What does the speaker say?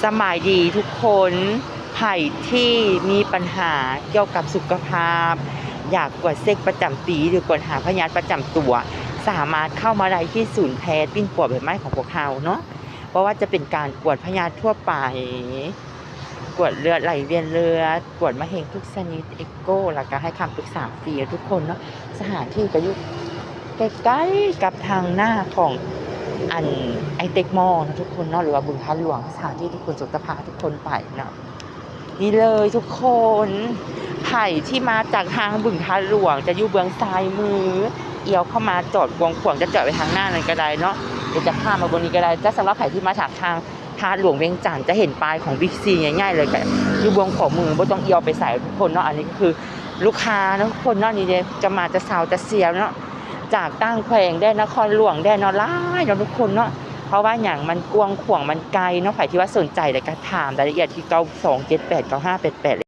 ສະບາຍດີທຸກຄົນ, ໃຜທີ່ມີປັນຫາກ່ຽວກັບສຸຂະພາບ ຢາກກວດເຊັກປະຈຳປີ ຫຼືກວດຫາພະຍາດປະຈຳຕົວ ສາມາດເຂົ້າມາໄດ້ທີ່ສູນແພດປິ່ນປົວໃບໄມ້ຂອງພວກເຮົາເນາະ. ບໍ່ວ່າຈະເປັນການກວດພະຍາດທົ່ວໄປ, ກວດເລືອດ, ໄຫຼວຽນເລືອດ, ກວດມະເຮັງທຸກຊະນິດ, ເອັກໂກ ແລ້ວກະໃຫ້ຄຳປຶກສາຟຣີທຸກຄົນເນາະ. ສະຖານທີ່ກະຢູ່ໃກ້ໆກັບທາງໜ້າຂອງອັນໄອເຕັກມໍເນາະທຸກຄົນເນາະ ຫຼືວ່າບຶງທາດຫຼວງ. ສະຖານທີ່ທີ່ຄຸນສົມຈະພາທຸກຄົນໄປເນາະ ນີ້ເລີຍທຸກຄົນ. ໃຜທີ່ມາຈາກທາງບຶງທາດຫຼວງຈະຢູ່ເບື້ອງຊ້າຍມື, ອຽວເຂົ້າມາຈອດກວ້າງຂວາງ, ຈະຈອດໄວ້ທາງໜ້ານັ້ນກະໄດ້ເນາະ ຫຼືຈະຂ້າມມາເບື້ອງນີ້ກະໄດ້. ແຕ່ສຳລັບໃຜທີ່ມາຈາກທາງທາດຫຼວງວຽງຈັນ ຈະເຫັນປ້າຍຂອງ Big C ໃຫຍ່ໆເລີຍ ກະຢູ່ເບື້ອງຂວາມື, ບໍ່ຕ້ອງອຽວໄປໃສທຸກຄົນເນາະ. ອັນນີ້ກະຄືລູກຄ້າເນາະທຸກຄົນເນາະ. ນີ້ເດ້ ຈະມາແຕ່ເຊົ້າແຕ່ຊຽວເນາະ ຈາກຕ່າງແຂວງແດ່ ນະຄອນຫຼວງແດ່ເນາະ, ຫຼາຍເນາະທຸກຄົນເນາະ. ເພາະວ່າຫຍັງ ມັນກວ້າງຂວາງ ມັນໄກເນາະ. ໃຜທີ່ວ່າສົນໃຈ ແລ້ວກະຖາມລາຍລະອຽດທີ່ ເກົ້າສອງເຈັດແປດເກົ້າຫ້າແປດແປດ